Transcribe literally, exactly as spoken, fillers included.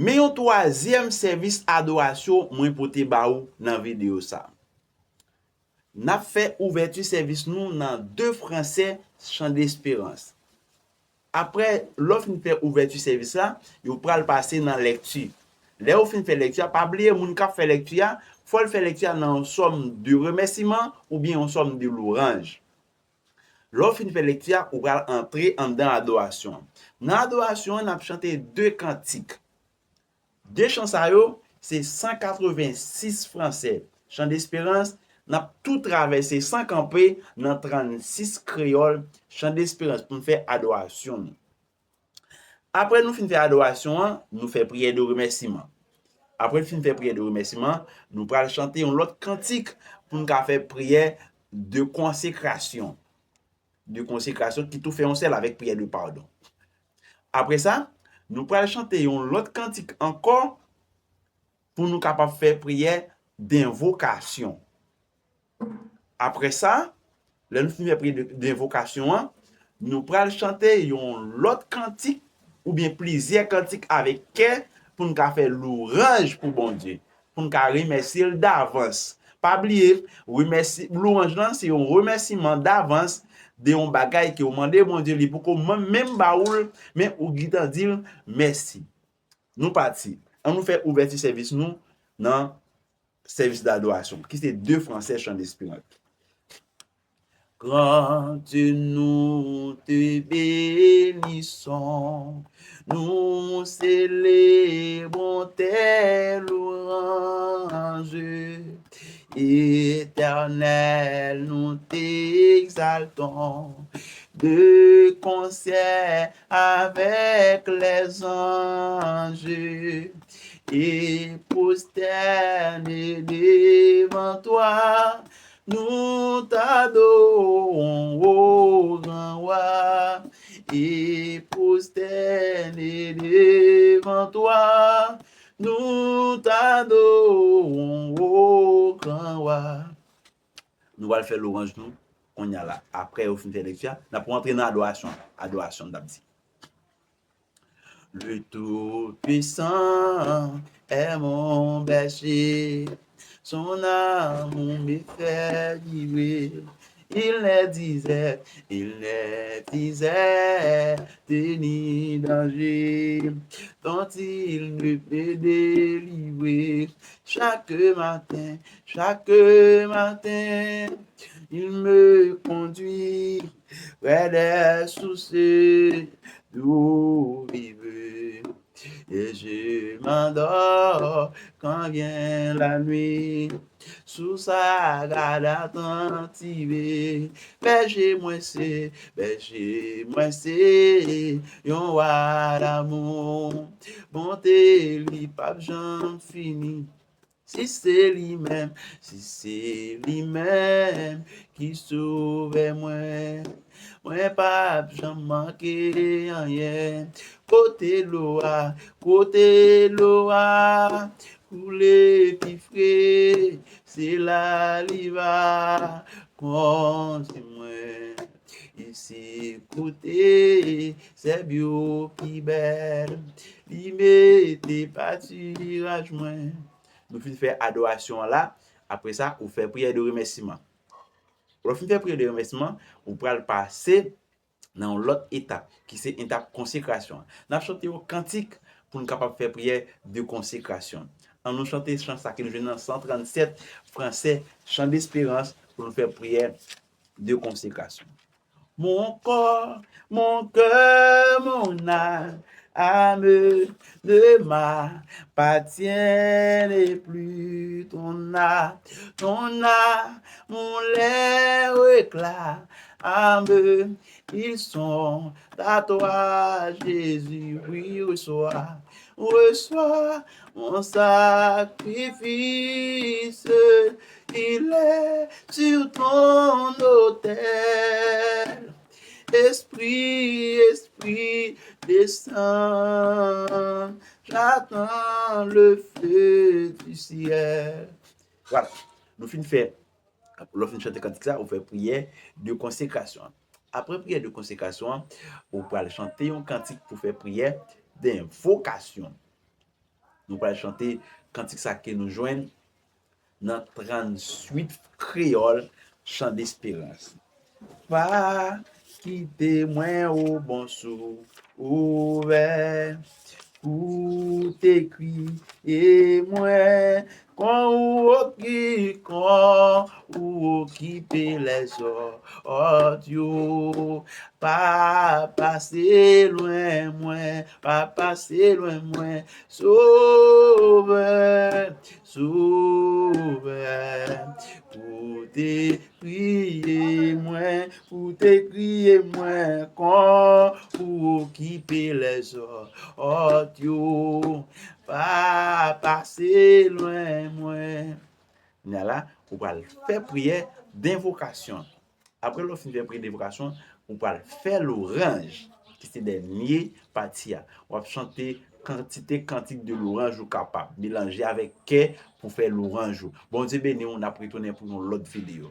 Men yon twazyèm sèvis adorasyon mwen pote ba ou nan videyo sa. N ap fè ouvèti sèvis nou nan de fransè Chan Desperans. Apre, lè w fin fè ouvèti sèvis la, yo pral pase nan lèkti. Lè yo fin fè lèkti a, pa bliye moun k ap fè lèkti a, fò l fè lèkti a nan yon sòm de remèsiman oubyen yon sòm de lwanj. Lè w fin fè lèkti a, ou pral antre anndan adorasyon an. Nan adorasyon an, n ap chante de kantik. De chan sa yo, se san katrevensis fransè Chan Desperans, n ap tou travèse san kanpe nan trannsis kreyòl Chan Desperans pou n fè adorasyon nou. Apre nou fin fè adorasyon an, nou fè priyè de remèsiman. Apre n fin fè priyè de remèsiman, nou pral chante yon lòt kantik pou n ka fè priyè de konsekrasyon. De konsekrasyon ki tou fè yon sèl avèk priyè de padon. Apre sa, nou pral chante yon lòt kantik ankò pou nou kapab fè priyè denvokasyon. Apre sa, lè nou fin fè priyè de- denvokasyon an, nou pral chante yon lòt kantik oubyen plizyè kantik avèk kè pou n ka fè lwanj pou Bondye, pou n ka remèsye l davans. Pa bliye, remèsi- lwanj lan se yon remèsiman davans de yon bagay ke w mande Bondye, li poko menm ba ou l, men ou gentan di l mèsi. Nou pati. Ann nou fè ouvèti sèvis nou nan sèvis dadorasyon, ki se de fransè Chan Desperans. Grand Dieu, nous te bénissons, nous célébrons tes louanges. Éternel, nous t'exaltons de concert avec les anges et prosternés devant toi. Nous t'adorons, ô grand roi, et prosternés devant toi. Nous t'adorons, ô grand roi. Nou pral fè lwanj nou kounye a la. Apre yo fin fè lèkti a, n ap rantre nan adorasyon. Adorasyon, n ap di. Le Tout-Puissant est mon berger, son amour me fait vibrer. Il n'est disert, il n'est disert, ni danger, dont il ne peut délivrer. Chaque matin, chaque matin, il me conduit près des sources d'eau vive. Et je m'endors quand vient la nuit. Sous sa gad atantive, bèje mwen se, bèje mwen se yon wa damou. Bonte li p ap janm fini. Si se li menm, si se li menm ki sovè mwen, mwen p ap janm manke anyen. Kote dlo a, kote dlo a koule pi fre, se la li va kondui mwen. Isi kote sèb yo pi bèl, li mete patiraj mwen. Nou fin fè adorasyon an la, apre sa, ou fè priyè de remèsiman. Lè w fin fè priyè de remèsiman, ou pral pase nan yon lòt etap, ki se etap konsekrasyon an. N ap chante yon kantik pou n kapab fè priyè de konsekrasyon. Ann nou chante chan sa ke nou jwenn nan san trannsèt fransè, Chan Desperans, pou nou fè priyè de konsekrasyon. Mon corps, mon cœur, mon âme ne m'appartiennent plus. Ton âme, ton âme, mon les réclames, ils sont à toi, Jésus, oui, reçois, reçois mon sacrifice, il est sur ton autel. Esprit, Esprit, descends, j'attends le feu du ciel. Vwala. Nou fin fè, lè w fin chante kantik sa, ou fè priyè de konsekrasyon an. Apre priyè de konsekrasyon an, ou pral chante yon kantik pou fè priyè denvokasyon. Nou pral chante kantik sa ke nou jwenn nan trannuit kreyòl, Chan Desperans. Pa kite mwen, o bon Souvè, pou te kriye mwen, kon ou oki-, kon ou okipe lèzòt yo. Pa pase lwen mwen, pa pase lwen mwen, Sovè, Sovè, pou te kriye mwen, pou te kriye mwen, kon ou okipe lèzòt yo. Pa pase lwen mwen. Kounye a la, ou pral fè priyè denvokasyon. Apre lè w fin fè priyè devokasyon, ou pral fè lwanj, ki se dènye pati a. W ap chante kantite kantik de lwanj ou kapab, melanje avèk kè pou fè lwanj ou. Bondye beni w, n ap retounen pou yon lòt videyo.